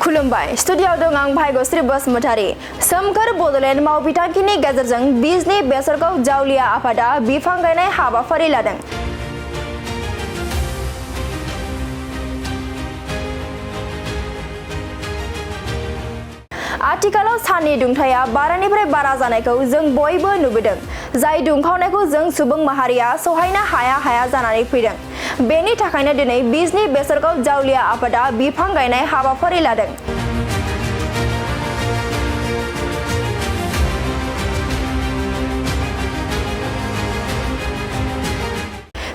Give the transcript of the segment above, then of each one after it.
खुलुमबाय स्टुडियोआव दं आं भाग्यश्री बसुमतारी। सोमखोर बड'लेण्ड मावबिथांखिनि गेजेरजों बिजनी बेसरगाव जावलिया आफादा बिफां गायनाय हाबाफारि लादों। आथिखालाव साननि दुंथाया बारानिफ्राय बारा जानायखौ जों बयबो नुबोदों। जाय दुंखावनायखौ जों सुबुं माहारिया सहायनो हाया जानानै फैदों। बेनि थाखायनो दिनै बिजनी बेसरगाव जावलिया आफादा बिफां गायनाय हाबाफारि लादों।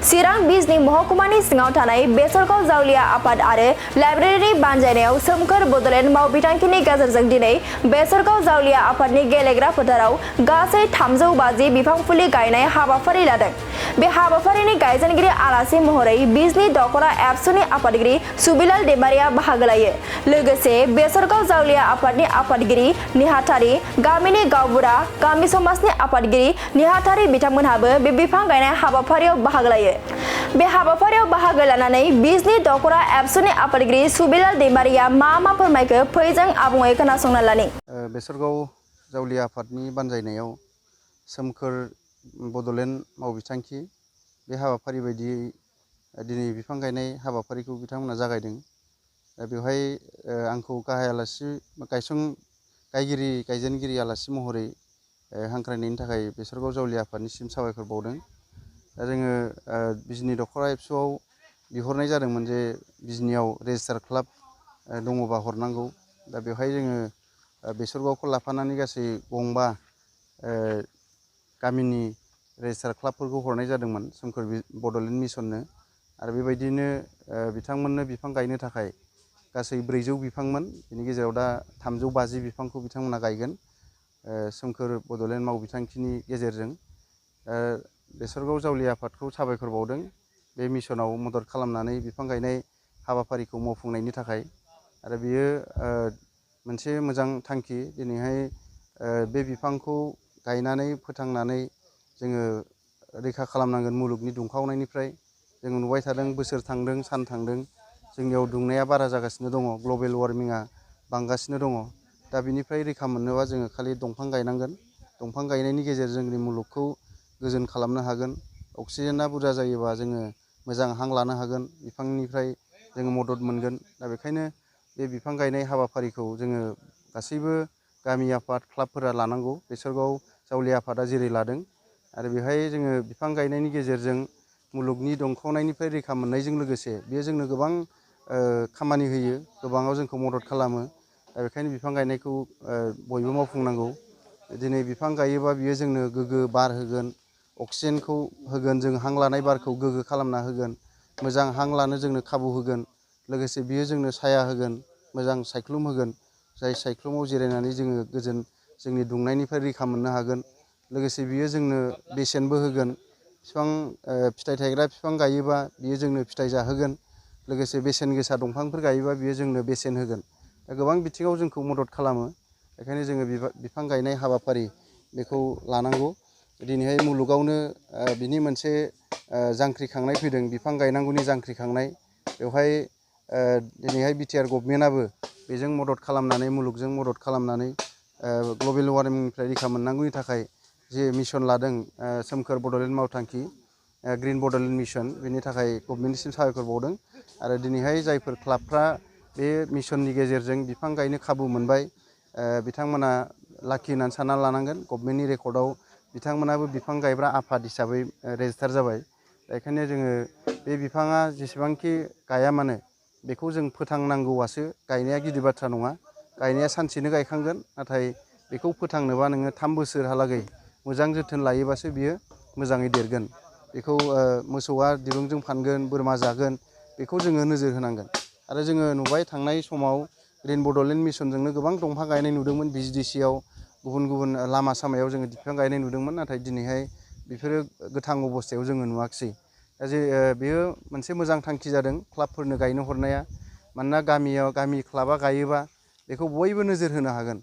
चिरां बिजनी महकुमानि सिङाव थानाय बेसरगाव जावलिया आफाद आरो लाइब्रेरिनि बानजायनायाव सोमखोर बड'लेण्ड मावबिथांखिनि गेजेरजों दिनै बेसरगाव जावलिया आफादनि गेलेग्रा फोथाराव गासै 350 बिफां फुलि गायनाय हाबाफारि लादों। बे हाबाफारिनि गायजेनगिरि आलासि महरै बिजनी दख'रा एबसुनि आफादगिरि सुबिलाल दैमारिया बाहागो लायो। लोगोसे बेसरगाव जावलिया आफादनि आफादगिरि नेहाथारि गामिनि गावबुरा गामि समाजनि आफादगिरि नेहाथारि बिथांमोनहाबो बे बिफां गायनाय हाबाफारियाव बाहागो लायो। बे हाबाफारियाव बाहागो लानानै बिजनी दख'रा एबसुनि आफादगिरि सुबिलाल दैमारिया मा फोरमायखो फै जों आबुङै खोनासंना लानि। बेसरगाव जावलिया आफादनि बानजायनायाव सोमखोर बड'लेण्ड मावबिथांखि बे हाबाफारि बायदियै दिनै बिफां गायनाय हाबाफारिखौ बिथांमोना जागायदों। बेवहाय आंखौ गाहाय आलासि गायजेनगिरि आलासि महरै हांख्रायनायनि थाखाय बेसरगाव जावलिया आफादनिसिम साबायखर बावदों। दा जोङो बिजनी दख'रा एबसुआव बिहरनाय जादोंमोन जे बिजनीयाव रेजिस्टार क्लाब दङबा हरनांगौ। दा बेवहाय जोङो बेसरगावखौ लाफानानै गासै 5 गामिनि रेजिस्टार क्लाबफोरखौ हरनाय जादोंमोन सोमखोर बड'लेण्ड मिसननो। आरो बेबायदिनो बिथांमोननो बिफां गायनो थाखाय गासै 400 बिफांमोन। बेनि गेजेराव दा 350 बिफांखौ बिथांमोना गायगोन सोमखोर बड'लेण्ड मावबिथांखिनि गेजेरजों। बेसरगाव जावलिया आफादखौ साबायखर बावदों बे मिसनाव मदद खालामनानै बिफां गायनाय हाबाफारिखौ मावफुंनायनि थाखाय। आरो बियो मोनसे मोजां थांखि। दिनैहाय बे बिफांखौ गायनानै फोथांनानै जोङो रैखा खालामनांगोन मुलुगनि दुंखावनायनिफ्राय। जों नुबाय थादों बोसोर थांदों सान थांदों जोंनियाव दुंनाया बारा जागासिनो दङ, ग्लबेल वार्मिंआ बांगासिनो दङ। दा बिनिफ्राय रैखा मोननोबा जोङो खालि दंफां गायनांगोन। दंफां गायनायनि गेजेरजों जोंनि मुलुगखौ गोजोन खालामनो हागोन। अक्सिजेना बुरजा जायोबा जोङो मोजां हां लानो हागोन, बिफांनिफ्राय जोङो मदद मोनगोन। दा बेखायनो बे बिफां गायनाय हाबाफारिखौ जोङो गासैबो गामि आफाद क्लाबफोरा लानांगौ। बेसरगाव जावलिया आफादा जेरै लादों। आरो बेहाय जोङो बिफां गायनायनि गेजेरजों मुलुगनि दुंखावनायनिफ्राय रैखा मोननायजों लोगोसे बेयो जोंनो गोबां खामानि होयो, गोबाङाव जोंखौ मदद खालामो। दा बेखायनो बिफां गायनायखौ बयबो मावफुंनांगौ। दिनै बिफां गायोबा बियो जोंनो गोग्गो बार होगोन, अक्सिजेनखौ होगोन, जों हां लानाय बारखौ गोग्गो खालामना होगोन, मोजां हां लानो जोंनो खाबु होगोन। लोगोसे बियो जोंनो साया होगोन, मोजां सायख्लुम होगोन, जाय सायख्लुमाव जिरायनानै जोङो गोजोन जोंनि दुंनायनिफ्राय रैखा मोननो हागोन। लोगोसे बियो जोंनो बेसेनबो होगोन। फिथाइ थायग्रा बिफां गायोबा बियो जोंनो फिथाइ जाहोगोन। लोगोसे बेसेन गोसा दंफांफोर गायोबा बियो जोंनो बेसेन होगोन। दा गोबां बिथिङाव जोंखौ मदद खालामो। बेखायनो जोङो बिफां गायनाय हाबाफारि बेखौ लानांगौ। दिनैहाय मुलुगावनो बिनि मोनसे जांख्रिखांनाय फैदों, बिफां गायनांगौनि जांख्रिखांनाय। बेवहाय दिनैहाय बिटिआर गभर्नमेन्टआबो बेजों मदद खालामनानै, मुलुगजों मदद खालामनानै ग्लबेल वार्मिंनिफ्राय रैखा मोननांगौनि थाखाय जे मिशन लादों सोमखोर बड'लेण्ड मावथांखि ग्रिन बड'लेण्ड मिशन, बेनि थाखाय गभर्नमेन्टनिसिम साबायखर बावदों। आरो दिनैहाय जायफोर क्लाबफ्रा बे मिशननि गेजेरजों बिफां गायनो खाबु मोनबाय बिथांमोना लाखि होननानै सानना लानांगोन। गभर्नमेन्टनि रेकर्डआव बिथांमोनाबो बिफां गायग्रा आफाद हिसाबै रेजिस्टार जाबाय। बेखायनो जोङो बे बिफाङा जेसेबांखि गाया मानो बेखौ जों फोथांनांगौआसो, गायनाया गिदिर बाथ्रा नङा। गायनाया सानसेनो गायखांगोन, नाथाय बेखौ फोथांनोबा नोङो 3 बोसोरहालागै मोजां जोथोन लायोबासो बियो मोजाङै देरगोन। बेखौ मोसौआ दिरुंजों फानगोन, बोरमा जागोन, बेखौ जोङो नोजोर होनांगोन। आरो जोङो नुबाय थांनाय समाव ग्रिन बड'लेण्ड मिशनजोंनो गोबां दंफां गायनाय नुदोंमोन। बिजिडिसिआव गुबुन लामा सामायाव जोङो बिफां गायनाय नुदोंमोन। नाथाय दिनैहाय बेफोरो गोथां अबस्थायाव जोङो नुवाखिसै। दा बेयो मोनसे मोजां थांखि जादों क्लाबफोरनो गायनो हरनाया। मानोना गामि क्लाबा गायोबा बेखौ बयबो नोजोर होनो हागोन।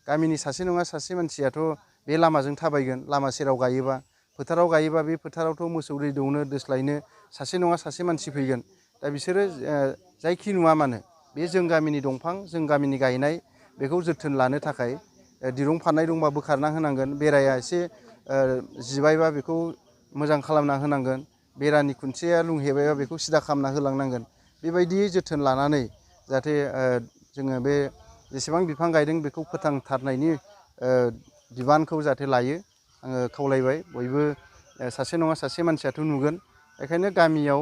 गामिनि सासे नङा सासे मानसियाथ' बे लामाजों थाबायगोन, लामा सेराव गायोबा। फोथाराव गायोबा बे फोथारावथ' मोसौ दै दौनो दोस्लायनो सासे नङा सासे मानसि फैगोन। दा बिसोरो जायखि नुवा मानो बे जों गामिनि दंफां जों गामिनि गायनाय बेखौ जोथोन लानो थाखाय दिरुं फाननाय दंबा बोखारना होनांगोन, बेराया एसे जिबायबा बेखौ मोजां खालामना होनांगोन, बेरानि खुन्थिया लुंहेबायबा बेखौ सिदा खालामना होलांनांगोन। बेबायदि जोथोन लानानै जाहाथे जोङो बे जेसेबां बिफां गायदों बेखौ फोथांथारनायनि बिबानखौ जाहाथे लायो आङो खावलायबाय। बयबो सासे नङा सासे मानसियाथ' नुगोन, बेखायनो गामियाव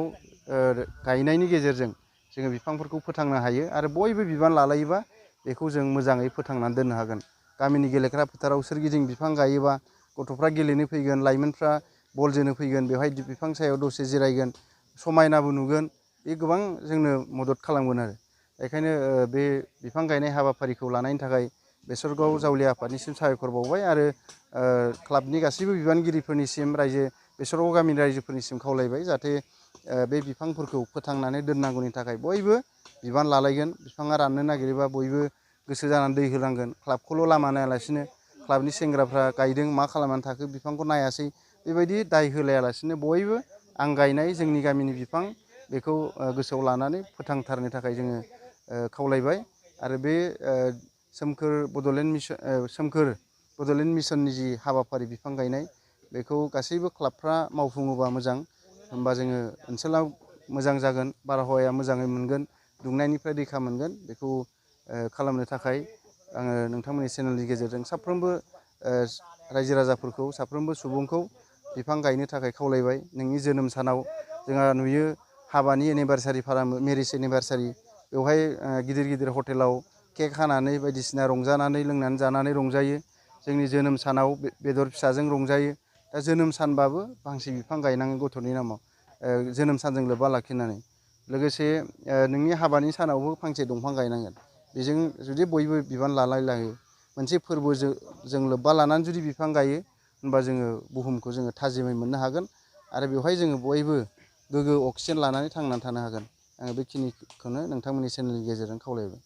गायनायनि गेजेरजों जोङो बिफांफोरखौ फोथांनो हायो आरो बयबो बिबान लालायोबा बेखौ जों मोजाङै फोथांनानै दोननो हागोन। गामिनि गेलेग्रा फोथाराव सोरगिदिं बिफां गायोबा गथ'फ्रा गेलेनो फैगोन, लाइमोनफ्रा बल जोनो फैगोन, बेवहाय बिफां सायाव दसे जिरायगोन, समायनाबो नुगोन, बे गोबां जोंनो मदद खालामगोन आरो। बेखायनो बे बिफां गायनाय हाबाफारिखौ लानायनि थाखाय बेसरगाव जावलिया आफादनिसिम साबायखर बावबाय आरो क्लाबनि गासैबो बिबानगिरिफोरनिसिम बेसरगाव गामिनि रायजोफोरनिसिम खावलायबाय जाहाथे बे बिफांफोरखौ फोथांनानै दोननांगौनि थाखाय बयबो बिबान लालायगोन। बिफाङा राननो नागिरोबा बयबो गोसो जानानै दै होनांगोन। क्लाबखौल' लामा नायालासिनो क्लाबनि सेंग्राफ्रा गायदों मा खालामनानै थाखो बिफांखौ नायासै, बेबायदि दाय होलायालासिनो बयबो आं गायनाय जोंनि गामिनि बिफां बेखौ गोसोआव लानानै फोथांथारनो थाखाय जोङो खावलायबाय। आरो बे सोमखोर बड'लेण्ड मिसननि जि हाबाफारि बिफां गायनाय बेखौ गासैबो क्लाबफ्रा मावफुङोबा मोजां, होमबा जोङो ओनसोलाव मोजां जागोन, बारहावाया मोजाङै मोनगोन, दुंनायनिफ्राय रैखा मोनगोन। बेखौ खालामनो थाखाय आङो नोंथांमोननि चेनेलनि गेजेरजों साफ्रोमबो रायजो राजाफोरखौ, साफ्रोमबो सुबुंखौ बिफां गायनो थाखाय खावलायबाय। नोंनि जोनोम सानाव जोंहा नुयो हाबानि एनिभार्सारि खालामो, मेरिज एनिभार्सारि, बेवहाय गिदिर गिदिर हटेलाव केक हानानै बायदिसिना रंजानानै लोंनानै जानानै रंजायो। जोंनि जोनोम सानाव बेदर फिसाजों रंजायो। दा जोनोम सानबाबो फांसे बिफां गायनाङो गथ'नि नामाव, जोनोम सानजों लोब्बा लाखिनानै। लोगोसे नोंनि हाबानि सानावबो फांसे दंफां गायनांगोन। बेजों जुदि बयबो बिबान लालायो, मोनसे फोरबोजों लोब्बा लानानै जुदि बिफां गायो, होमबा जोङो बुहुमखौ जोङो थाजिमै मोननो हागोन आरो बेवहाय जोङो बयबो गोग्गो अक्सिजेन लानानै थांनानै थानो हागोन। आङो बेखिनिखौनो नोंथांमोननि चेनेलनि गेजेरजों खावलायबाय।